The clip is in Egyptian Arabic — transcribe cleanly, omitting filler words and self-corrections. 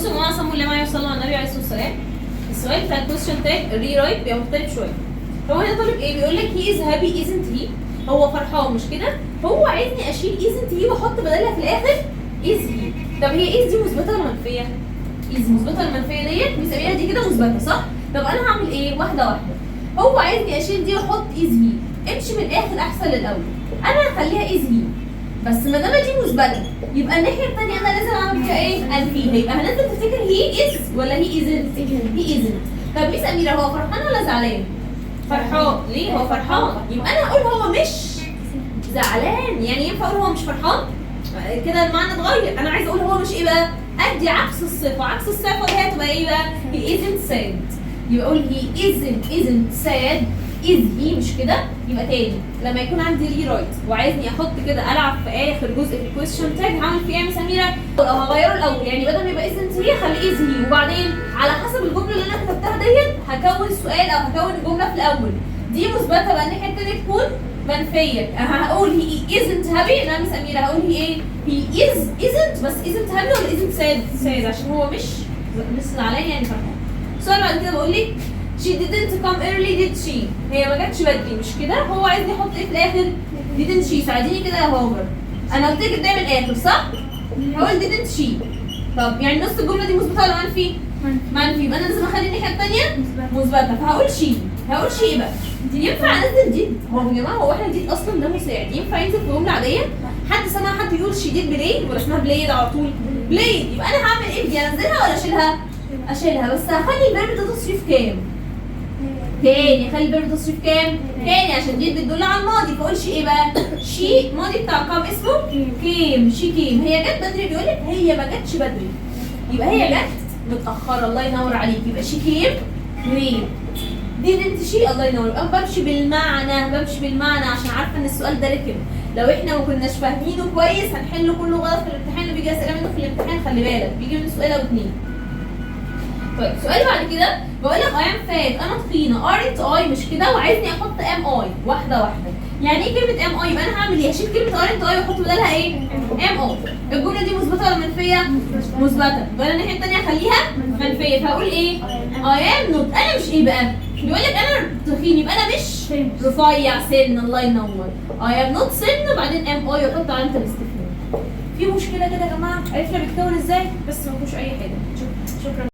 بصوا يا جماعه، سموا اللي معايا وصلوا على النبي عليه الصلاة والسلام. السؤال بتاع ال question tag ال rewrite بيبقى مختلف شويه. هو هنا طالب ايه؟ بيقول لك he is happy، isn't he؟ هو فرحان، مش كده؟ هو عايزني اشيل isn't he واحط بدلها في الاخر is he. طب هي is دي مثبتة ولا منفيه؟ is مثبتة ولا منفية ديت؟ بنسميها دي كده مثبته، صح؟ طب انا هعمل ايه؟ واحدة واحده. هو عايزني اشيل دي واحط is he. امشي من الاخر احسن للاول. انا هخليها is he، بس ما دام دي مثبتة يبقى الناحية الثانية انا لازم اعمل فيها ايه؟ انفيها. يبقى هنزل، تفتكر he is ولا he isn't؟ he isn't. طب ميس اميره، هو فرحان ولا زعلان؟ فرحان. ليه هو فرحان؟ يبقى انا هقول هو مش زعلان. يعني ينفع اقول هو مش فرحان؟ كده المعنى اتغير. انا عايزه اقول هو مش ايه بقى؟ ادي عكس الصفه. عكس الصفة اللي هي تبقى ايه بقى؟ he isn't sad. يبقى اقول he isn't sad، is he؟ مش كده؟ يبقى تاني، لما يكون عندي rewrite وعايزني احط كده، العب في اخر جزء في ال question tag، هعمل فيه ايه يا سميره؟ او هغيره الاول، يعني بدل ما يبقى isn't he اخليه is he، وبعدين على حسب الجملة اللي انا كتبتها ديت هكون السؤال او هكون الجملة في الاول. دي مثبته، بقى الناحية الثانية تكون منفيه. هقول he isn't happy. انا مس اميره هقول he ايه؟ he is isn't، بس isn't happy ولا isn't sad؟ sad، عشان هو مش زعلان، يعني فرحان. السؤال بعد كده بقول لك she didn't come early، did she؟ هي ما جاتش بدري، مش كده؟ هو عايزني احط ايه في الاخر؟ didn't she. ساعديني كده يا هاجر، انا قلت لك دايما الاخر، صح؟ هقول didn't she. طب يعني نص الجملة دي مثبتة ولا منفي؟ منفي. يبقى انا لازم اخلي الناحية الثانية مثبته، فهقول she. هقول she ايه بقى؟ ينفع انزل did؟ هو يا جماعه، هو احنا did اصلا ده مساعد، ينفع ينزل في جملة عاديه؟ حد سمع حد يقول she did play ولا اسمها played على طول؟ played. يبقى انا هعمل ايه دي؟ انزلها ولا اشيلها؟ اشيلها، بس هخلي ال verb ده تصريف كام؟ تاني. اخلي ال verb تصريف كام؟ تاني، عشان did بتدل على الماضي. فاقول she ايه بقى؟ she ماضي بتاع come اسمه came. she came. هي جت بدري؟ بيقول لك هي ما جتش بدري، يبقى هي جت متاخره. الله ينور عليك. يبقى she came late، didn't she؟ الله ينور. يبقى بمشي بالمعنى، بمشي بالمعنى عشان عارفه ان السؤال ده رخم. لو احنا ما كناش فاهمينه كويس هنحله كله غلط في الامتحان، وبيجي اسئلة منه في الامتحان. خلي بالك، بيجي منه سؤال او اتنين. طيب، سؤال بعد كده بقول لك I am fat، انا تخينه، aren't I؟ مش كده؟ وعايزني احط am I. واحدة واحده. يعني ايه كلمة am I؟ يبقى انا هعمل ايه؟ هشيل كلمة aren't I واحط بدلها ايه؟ am I. الجملة دي مثبتة ولا منفيه؟ مثبته. يبقى انا الناحية الثانية اخليها منفيه، فهقول ايه؟ I am not. انا مش ايه بقى؟ بيقول لك انا تخين، يبقى انا مش رفيع، thin. الله ينور. I am not thin، وبعدين am I واحط علامة الاستفهام. في مشكلة كده يا جماعه؟ عرفنا بيتكون ازاي، بس ما فيهوش اي حاجه. شكرا.